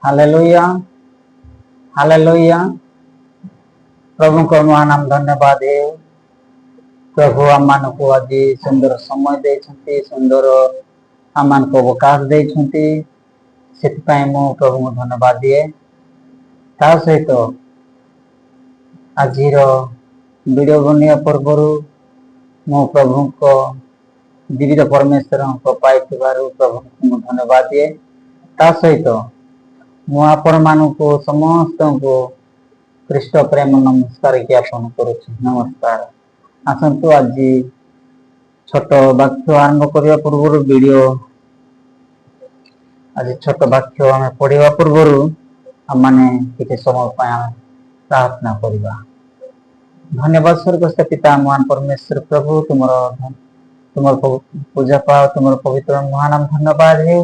Hallelujah, hallelujah. ପ୍ରଭୁଙ୍କ ମହାନାମ ଧନ୍ୟବାଦ ହେଉ। ପ୍ରଭୁ ଆମମାନଙ୍କୁ ଆଜି ସୁନ୍ଦର ସମୟ ଦେଇଛନ୍ତି, ସୁନ୍ଦର ଆମମାନଙ୍କୁ ଅବକାଶ ଦେଇଛନ୍ତି। ସେଥିପାଇଁ ମୁଁ ପ୍ରଭୁଙ୍କୁ ଧନ୍ୟବାଦ ଦିଏ। ତା ସହିତ ଆଜିର ଭିଡ଼ିଓ ବନେଇବା ପୂର୍ବରୁ ମୁଁ ପ୍ରଭୁଙ୍କ ଜୀବିତ ପରମେଶ୍ୱରଙ୍କ ପାଇଥିବାରୁ ପ୍ରଭୁଙ୍କୁ ମୁଁ ଧନ୍ୟବାଦ ଦିଏ। ତା ସହିତ ମୁଁ ଆପଣମାନଙ୍କୁ ସମସ୍ତଙ୍କୁ ଖ୍ରୀଷ୍ଟ ପ୍ରେମ ନମସ୍କାର ଜ୍ଞାପନ କରୁଛି। ନମସ୍କାର। ଆସନ୍ତୁ, ଆଜି ଛୋଟ ବାକ୍ୟ ଆରମ୍ଭ କରିବା ପୂର୍ବରୁ, ଭିଡ଼ିଓ ଆଜି ଛୋଟ ବାକ୍ୟ ଆମେ ପଢିବା ପୂର୍ବରୁ ଆମମାନେ କିଛି ସମୟ ପାଇଁ ଆମେ ପ୍ରାର୍ଥନା କରିବା। ଧନ୍ୟବାଦ ସ୍ୱର୍ଗସ୍ଥ ପିତା, ମହାନ ପରମେଶ୍ୱର ପ୍ରଭୁ, ତୁମର ପୂଜା ପାଅ। ତୁମର ପବିତ୍ର ମହାନାମ ଧନ୍ୟବାଦ ହେଉ।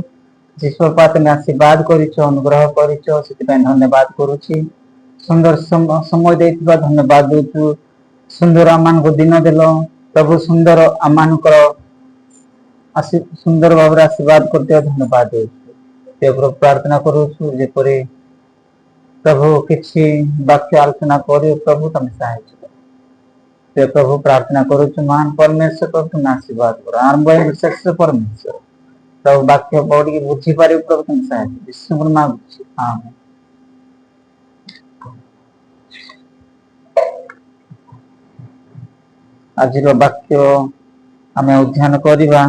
ଯୀଶୁ ତୁମେ ଆଶୀର୍ବାଦ କରିଛ, ଅନୁଗ୍ରହ କରିଛ, ସେଥିପାଇଁ ଧନ୍ୟବାଦ କରୁଛି। ସୁନ୍ଦର ସମୟ ଦେଇଥିବା ଧନ୍ୟବାଦ ଦଉଛୁ। ସୁନ୍ଦର ଆମମାନଙ୍କୁ ଦିନ ଦେଲ ପ୍ରଭୁ। ସୁନ୍ଦର ଆମମାନଙ୍କର ସୁନ୍ଦର ଭାବରେ ଆଶୀର୍ବାଦ କରିଥିବା ଧନ୍ୟବାଦ ଦଉଛୁ। ପ୍ରଭୁ, ପ୍ରାର୍ଥନା କରୁଛୁ, ଯେପରି ପ୍ରଭୁ କିଛି ବାକ୍ୟ ଆଲୋଚନା କରିବ, ପ୍ରଭୁ ତମେ ସାହାଯ୍ୟ କର। ହେ ପ୍ରଭୁ, ପ୍ରାର୍ଥନା କରୁଛୁ, ମହାନ ପରମେଶ୍ୱର ପ୍ରଭୁ, ତୁମେ ଆଶୀର୍ବାଦ କର। ଆରମ୍ଭ ଶେଷ ପରମେଶ୍ୱର ପ୍ରଭୁ, ବାକ୍ୟ ପଢିକି ବୁଝିପାରିବୁ ପ୍ରଭୁ, ତୁମେ ସାହାଯ୍ୟ। ଯୀଶୁଙ୍କ ମାଗୁଛି, ଆମେନ୍। ଆଜିର ବାକ୍ୟ ଆମେ ଅଧ୍ୟୟନ କରିବା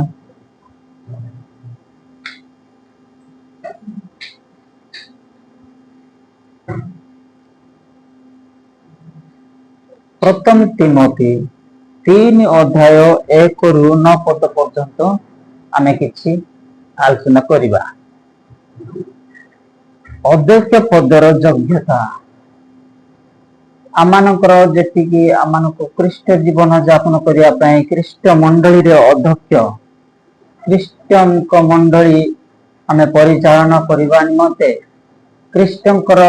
ପ୍ରଥମ ତିମୋଥି 3 ଅଧ୍ୟାୟ 1ରୁ 9 ପଦ ପର୍ଯ୍ୟନ୍ତ ଆମେ କିଛି ଆଲୋଚନା କରିବା। ଅଧ୍ୟକ୍ଷ ପଦର ଯୋଗ୍ୟତା। ଆମମାନଙ୍କର ଯେତିକି ଆମମାନଙ୍କୁ ଖ୍ରୀଷ୍ଟ ଜୀବନ ଯାପନ କରିବା ପାଇଁ ଖ୍ରୀଷ୍ଟ ମଣ୍ଡଳୀରେ ଅଧ୍ୟକ୍ଷ, ଖ୍ରୀଷ୍ଟଙ୍କ ମଣ୍ଡଳୀ ଆମେ ପରିଚାଳନା କରିବା ନିମନ୍ତେ ଖ୍ରୀଷ୍ଟଙ୍କର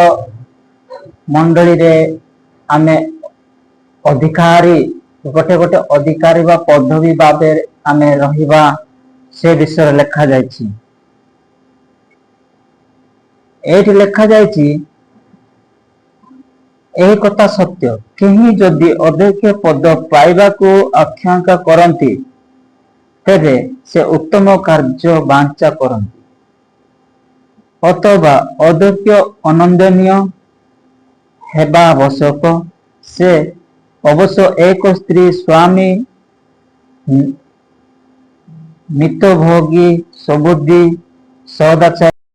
ମଣ୍ଡଳୀରେ ଆମେ ଅଧିକାରୀ, ଗୋଟେ ଗୋଟେ ଅଧିକାରୀ ବା ପଦବୀ ଭାବେ ଆମେ ରହିବା, ସେ ବିଷୟରେ ଲେଖାଯାଇଛି। ଏଇଠି ଲେଖାଯାଇଛି, ଏହି କଥା ସତ୍ୟ, କେହି ଯଦି ଅଧ୍ୟକ୍ଷ ପଦ ପାଇବାକୁ ଆକାଂକ୍ଷା କରନ୍ତି, ତେବେ ସେ ଉତ୍ତମ କାର୍ଯ୍ୟ ବାଞ୍ଛା କରନ୍ତି। ଅଥବା ଅଧ୍ୟକ୍ଷ ଅନିନ୍ଦନୀୟ ହେବା ଆବଶ୍ୟକ। ସେ ଅବଶ୍ୟ ଏକ ସ୍ତ୍ରୀ ସ୍ୱାମୀ, ମିତଭୋଗୀ, ସୁବୁଦ୍ଧି, ସଦାଚାରୀ।